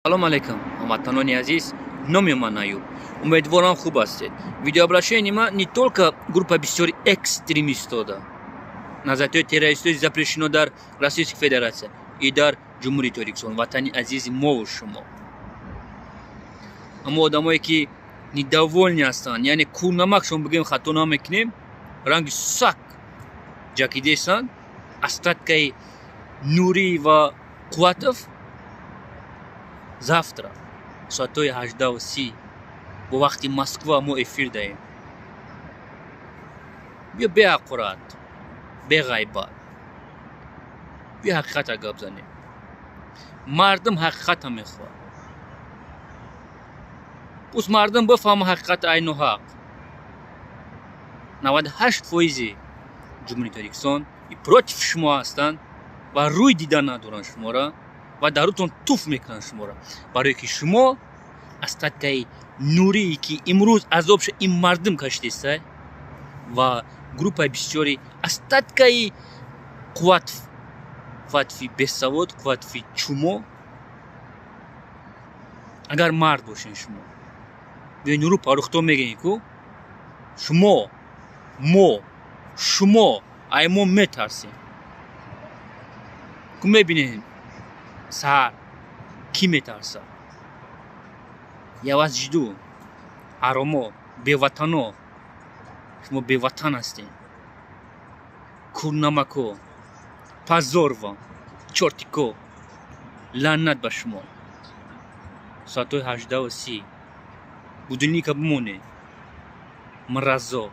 Салом алейкум, ҳамватанони азиз. Номи ман Аюб. Умедворам, хуб ҳастед. Видеообращение ма не только группа бисёри экстремистода, назарияҳои террористои запрещено дар Российской Федерация и дар Ҷумҳурии Тоҷикистон, ватани азизи мову шумо. Аммо одамое, ки недовольный ҳастанд, яъне курнамакшон бигӯем, хато намекунем, ранги сак ҷакидесанд, остаткаи Нурӣ ва Қувватов, завтра соатҳои 18:30 бо вақти Москва мо эфир даем. Биё, беҳаққурат, беғайбат, биё, ҳақиқата гап занем. Мардум ҳақиқата мехоҳад. Пус мардум бифаҳма ҳақиқати айну ҳақ. 98 фоизи Ҷумҳурии Тоҷикистон против шумо ҳастанд ва рӯй дида надоранд шуморо ва дар рӯтон туф мекунанд шуморо, барое ки шумо остаткаи Нурие, ки имрӯз азобша ин мардум кашидеста, ва группаи бисёри остаткаи Қувватов, Қувватови бесавод, Қувватови чумо. Агар мард бошен шумо, биё, нуру парухто мегӯем ку шумо, мо шумо ай мо метарсем ку. Мебинем саҳар кӣ метарсад. Я вас жду, ҳаромо, беватано. Шумо беватан ҳастем, курнамако. Позор вам, чёртико, лаънат ба шумо. Соатҳои 18:30 будильника бимонед, мразо.